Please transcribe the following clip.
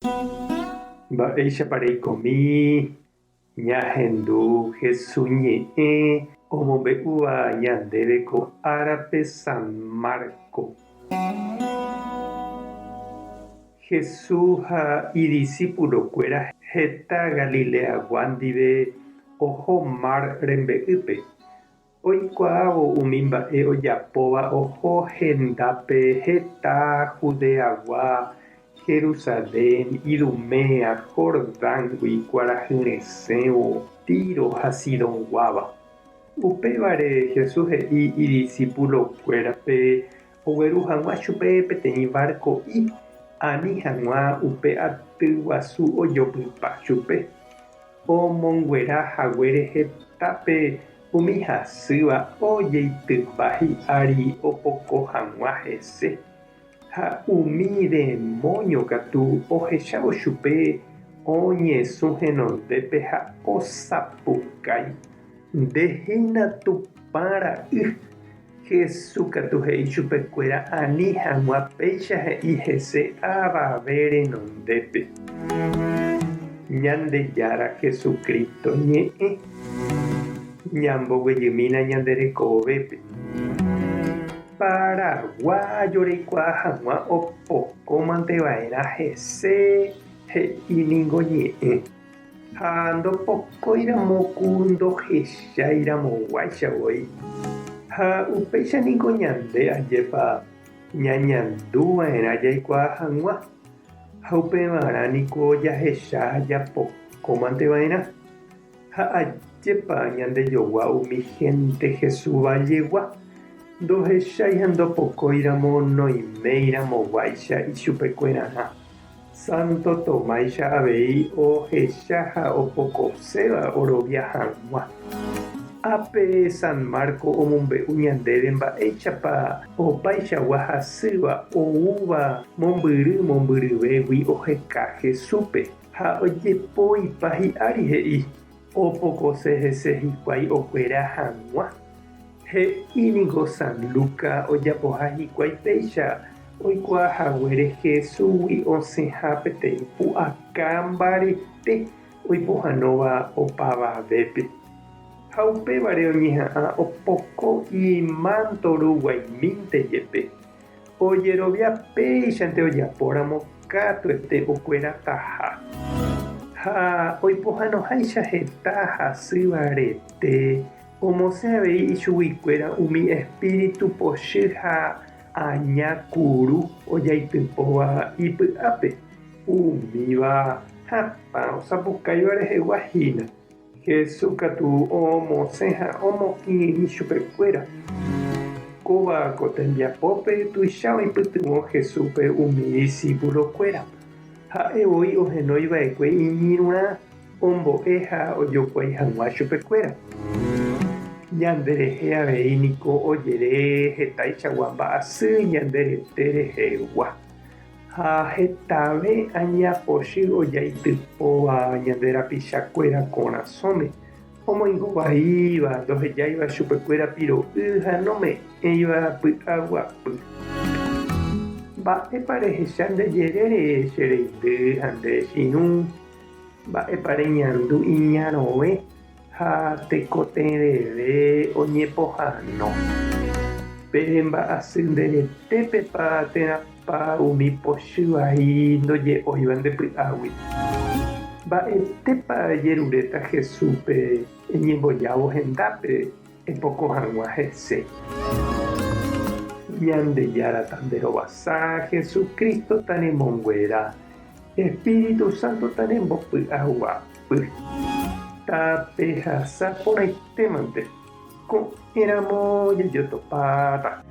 Mba'éichapa reikomi ñahendu Hesu ñe'ẽ omombe'úva ñandéve ko árape San Marco. Hesu ha idisípulokuéra heta Galileagua ndive oho mar rembe'ýpe. Oikuaávo umi mba'e ojapóva oho hendápe heta Judeagua, Jerusalén, Idumea, Jordángui kuarahyresẽvo, Tiro ha Sidonguáva. Upévare Jesús he'i idisipulokuérape ogueru hag̃ua chupe peteĩ varko'i ani hag̃ua upe aty guasu ojopypa chupe. Omonguera haguére hetápe umi hasýva ojeitypa hi'ári opoko hag̃ua hese, ha umi demóño katu ohechávo chupe oñesũ henondépe ha osapukái, Nde hína Tupã Ra'y! Jesús katu he'i chupekuéra ani hag̃ua péicha he'i hese avave renondépe. Ñandejára Jesucristo ñe'ẽ ñamboguejymína ñande rekovépe. Paraguayo reikuaa hag̃ua opokómante va'erã hese he'i ningo ñe'ẽ. Ha ndopokóiramo ku ndohechairamoguáicha voi. Ha upéicha niko ñande ajépa ñañanduva'erã jaikuaa hag̃ua, ha upevarã niko jahecha japokómanteva'erã. Ha ajépa ñandejogua umi hénte Jesús vallegua, ndohechái ha ndopokóiramo noiméiramoguáicha ichupekuerarã. Santo Tomáicha avei ohecha ha opokoséva orovia hag̃ua. Ápe San Marco omombe'u ñandéve mba'éichapa opaichagua hasýva oúva mombyry mombyryvégui oheka Jesúspe ha ojepoipa hi'ári he'i opokose hese hikuái okuera hag̃ua. He'i ningo San Luca ojapoha hikuái péicha oikuaa haguére Jesúsgui osẽha peteĩ pu'aka mbarete oipohãnóva opavavépe. Ha upévare oñeha'ã opoko imánto ruguaimínte jepe. Ojerovia péichante ojapóramo katuete okuerataha. Ha oipohãnoháicha heta hasýva rete Omosẽ avei ichuguikuéra umi espíritu pochy ha aña kuru ojaitypóva ipy'ápe, umíva hatã osapukáiva rehegua hína. Jesús katu omosẽ ha omokirirĩ chupekuéra. Kóva ko tembiapópe tuicha oipytyvõ Jesúspe umi disípulokuéra. Ha'e voi ohenói va'ekue iñirũrã ombo'e ha ojokuái hag̃ua chupekuéra. Ñanderehe avei niko ojere hetaichagua mba'asy ñande rete rehegua, ha hetave aña pochy ojaitypóva ñande rapichakuéra korasõme, omoingo vaíva, ndohejáiva chupekuéra piro'y ha nome'ẽiva py'aguapy. Mba'épa rehecha nde jerére che reindy ha nde che irũ? Mba'épa reñandu iñarõve ha tekotevẽve oñepohãno? Pe mba'asy nde retépepa térãpa umi pochy vai ndoje'óiva nde py'águi? Mba'etépa ejeruréta Jesúspe eñembojávo hendápe epoko hag̃ua hese? Ñandejára tanderovasa, Jesucristo tanemonguera. Espíritu Santo tanembopy'aguapy. Tapehasa porãitémante, ko'ẽramo jajotopáta.